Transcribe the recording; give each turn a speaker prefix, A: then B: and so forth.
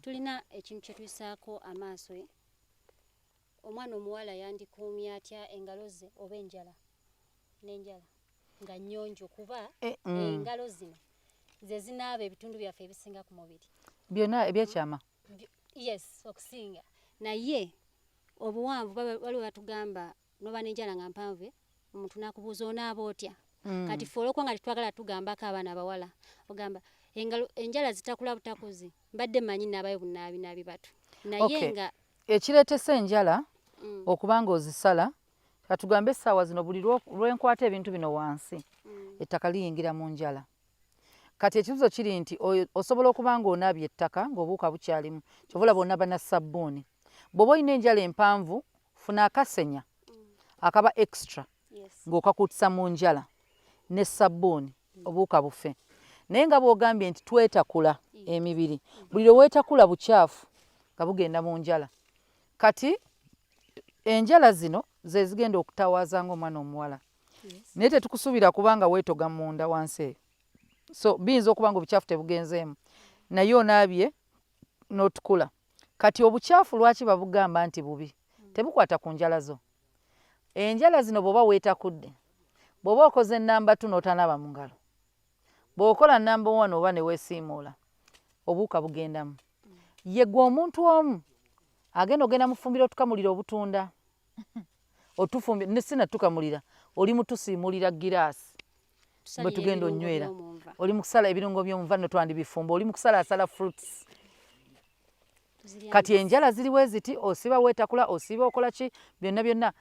A: Tulina ekintu kye tuyisaako amaaso, eh? Omwana omuwala yandikuumye atya engalo ze oba enjala n'enjala nga nnyonjo, kuba engalo zino ze zinaaba ebitundu byaffe ebisinga ku mubiri?
B: Byonna ebyekyama.
A: Yes, okusinga. Naye obuwanvu, waliwo batugamba noba n'enjala nga mpanvu, eh, omuntu n'akubuuza, "Onaaba otya?" Kati ffe olwokuba nga tetwagala tugambako abaana abawala, ogamba engalo, enjala zitakula butakuzi, mbadde mmanyi naabayo bunaabi naabi batu, naye nga
B: Ekireetesa enjala okuba nga ozisala, katugambe essaawa zino buli lwenkwata ebintu bino wansi, ettaka liyingira mu njala. Kati ekibuzo kiri nti osobola okuba nga onaabye ettaka ng'obuwuka bukyalimu, kyova olaba onaaba na sabbuuni. Bw'oba olina enjala empanvu, funa akasenya akaba extra ng'okakutisa mu njala ne sabbuuni, obuwuka bufe. Naye nga bw'ogambye nti twetakula emibiri, buli lwe weetakula bukyafu nga bugenda mu njala. Kati enjala zino ze zigenda okutawaaza ng'omwana omuwala, naye tetukusuubira kubanga weetoga munda wansi eyo. So biyinza okuba nga obukyafu tebugenzeemu, naye onaabye n'otukula. Kati obukyafu lwaki babugamba nti bubi? Tebukwata ku njala zo. Enjala zino bw'oba weetakudde, bw'oba okoze namba 2 n'otanaaba mu ngalo, bw'okola namba 1 oba ne weesiimuula, obuwuka bugendamu. Ye gwe omuntu omu agenda ogenda mu ffumbiro otukamulira obutunda, otufumbira ne sinatukamulira, oli mutusiimulira giraasi bwe
A: Tusalira
B: tugenda
A: ebirungo
B: onywera.
A: By'omunva.
B: Oli mu kusala ebirungo by'omuva nno twandibifumba, oli mu kusalaasala fruits.
A: Tuzirya.
B: Kati enjala ziriwo eziti, osiba weetakula, osiba okola ki, byonna byonna.